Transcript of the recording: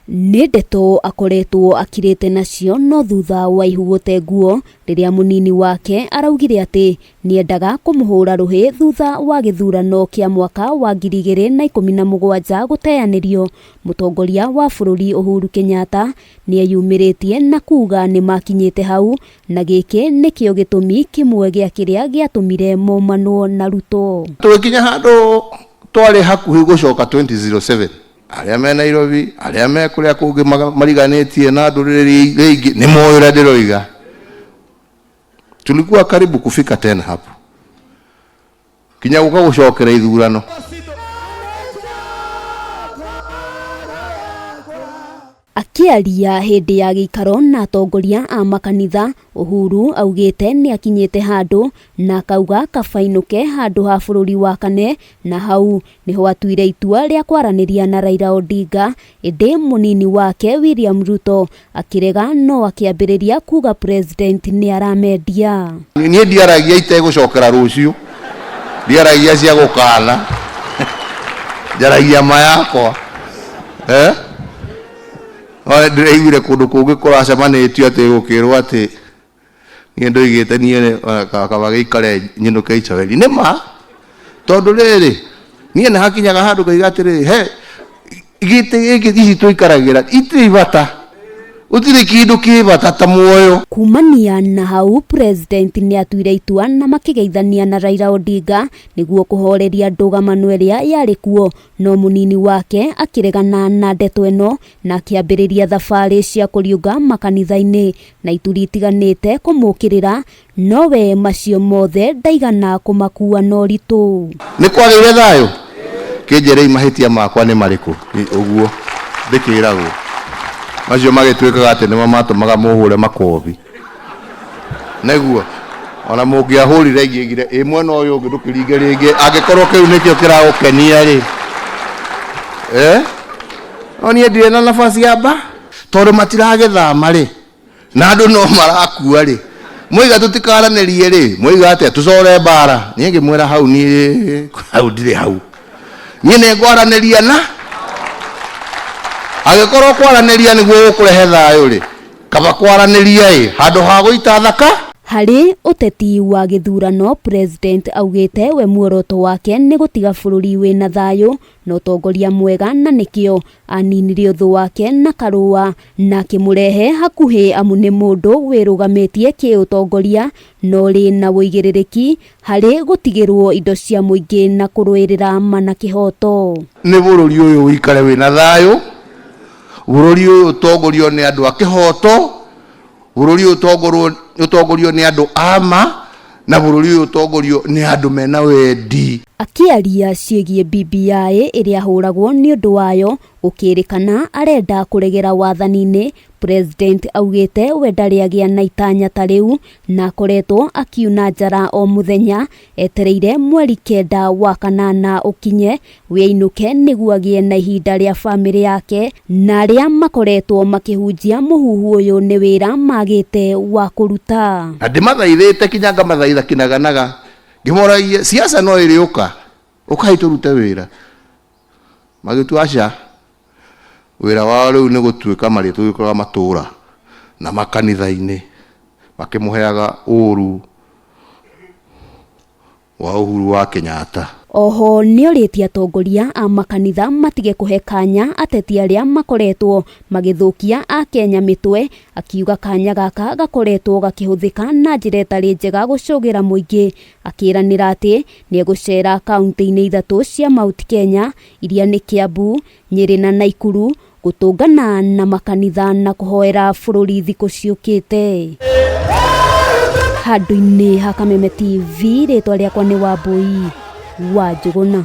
Nĩ ndeto akoretwo akirĩte nacio no thutha wa ihu gũte nguo rĩrĩa mũnini wake araugire atĩ nĩendaga kũmũhũra rũhĩ thutha wa gĩthurano kĩa mwaka wa 2017 gũteanĩrio. Mũtongoria wa bũrũri Uhuru Kenyatta nĩeyumĩrĩtie na kuga nĩmakinyĩte hau na gĩkĩ nĩkĩo gĩtũmi kĩmwe gĩa kĩrĩa gĩatũmire momanwo na Ruto. Tũgĩkinya handũ twarĩ hakuhĩ gũcoka 2007 arĩa me Nairobi, arĩa me kũrĩa kũngĩ mariganĩtie na ndũrĩrĩ iria ingĩ nĩ moĩ ũrĩa ndĩroiga. Tulikuwa karibu kufika tena hapo kinya gũka gũcokera ithurano. Akĩaria hĩndĩ ya gĩikaro na atongoria a makanitha, Uhuru augĩte nĩakinyĩte handũ na akauga kaba ainũke handũ ha bũrũri wa kane na hau niho atuire itua rĩa kwaranĩria na Raila Odinga, ĩndĩ mũnini wake William Ruto akĩrega no akĩambĩrĩria kuga president nĩaramendia. Niĩ ndiaragia itegũcokera rũciũ, ndiaragia cia gũkana, njaragia ma yakwa. Ndĩraiguire kũndũ kũngĩ kũracemanĩtio atĩ gũkĩrwo atĩ niĩ ndoigĩte niĩ kaba gĩikare nyinũke Icaweri. Nĩ ma, tondũ rĩrĩ niĩ nĩ hakinyaga handũ ngaiga atĩrĩrĩ, he gĩtĩ gĩkĩ ici tũikaragĩra itirĩ bata, gũtirĩ kĩndũ kĩ bata ta muoyo. Kumania na hau president nĩatuire itua na makĩgeithania na Raila Odinga nĩguo kũhoreria ndũgamano ĩrĩa yarĩ kuo, no mũnini wake akĩregana na ndeto ĩno na akĩambĩrĩria thabarĩ cia kũriũnga makanitha-inĩ na ituri itiganĩte kũmũkĩrĩra, nowe macio mothe ndaigana kũmakua na ũritũ. Nĩ kwagĩire thayũ? Kĩnjĩrei mahĩtia makwa nĩ marĩkũ? Ũguo ndĩkĩragwo. Macio magĩtuĩkaga atĩ nĩmo matũmaga mũhũre makobi. Nĩguo ona mũngĩahũrire ingĩgire ĩ mwena ũyũ ũngĩ ndũkĩringe rĩngĩ angĩkorwo kĩu nĩkĩo kĩragũkenia rĩ. No niĩ ndirĩ na nafasi ya mba tondũ matiragĩthama rĩ na andũ no marakua rĩ moiga tũtikaranĩrie rĩ moiga atĩa tũcore mbara. Niĩ ngĩmwĩra hau niĩ hau ndirĩ hau, niĩ nĩ ngwaranĩria na angĩkorwo kwaranĩria nĩguo gũkũrehe thayũ rĩ kaba kwaranĩria ĩ handũ ha gũita thaka. Harĩ ũteti wa gĩthurano president augĩte we muoroto wake nĩ gũtiga bũrũri wĩna thayũ na ũtongoria mwega na nĩkĩo aninire ũthũ wake na Karũa na akĩmũrehe hakuhĩ amu nĩ mũndũ wĩrũgamĩtie kĩũtongoria na ũrĩ na ũigĩrĩrĩki harĩ gũtigĩrwo indo cia mũingĩ na kũrũĩrĩra ma na kĩhoto. Nĩ bũrũri ũyũ ũikare wĩna thayũ, bũrũri ũyũ ũtongorio nĩ andũ a kĩhoto, bũrũri ũyũ ũtongorio nĩ andũ a ma, na bũrũri ũyũ ũtongorio nĩ andũ mena wendi. Akĩaria ciĩgiĩ BBI ĩrĩa ahũragwo nĩ ũndũ wayo gũkĩrĩkana arenda kũregera wathani-inĩ, president augĩte we ndarĩ agĩa na itanya ta rĩu na akoretwo akiuna njara o mũthenya etereire mweri 9 wa kanana ũkinye wĩinũke nĩguo agĩe na ihinda rĩa bamĩrĩ yake na arĩa makoretwo makĩhunjia mũhuhu ũyũ nĩ wĩra magĩte wa kũruta. Na ndĩmathaithĩte kinya ngamathaitha kinaganaga ngĩmoragia siasa no ĩrĩũka ũkai tũrute wĩra, magĩtua aca wĩra wao rĩu nĩ gũtuĩka marĩtuĩkaga matũra na makanitha-inĩ makĩmũheaga ũru wa Uhuru wa Kenyatta. Oho nĩorĩtie atongoria a makanitha matige kũhe kanya ateti arĩa makoretwo magĩthũkia a Kenya mĩtwe, akiuga kanya gaka gakoretwo gakĩhũthĩka na njĩra ĩtarĩ njega gũcũgĩra mũingĩ, akĩranĩra atĩ nĩegũcera kaunti-inĩ 3 cia Mount Kenya iria nĩ Kiambu, Nyeri na Naikuru gũtũngana na makanitha na kũhoera bũrũri thikũ ciũkĩte. Handũ-inĩ ha Kameme TV, rĩtwa rĩakwa nĩ Wambui wa Njũgũna.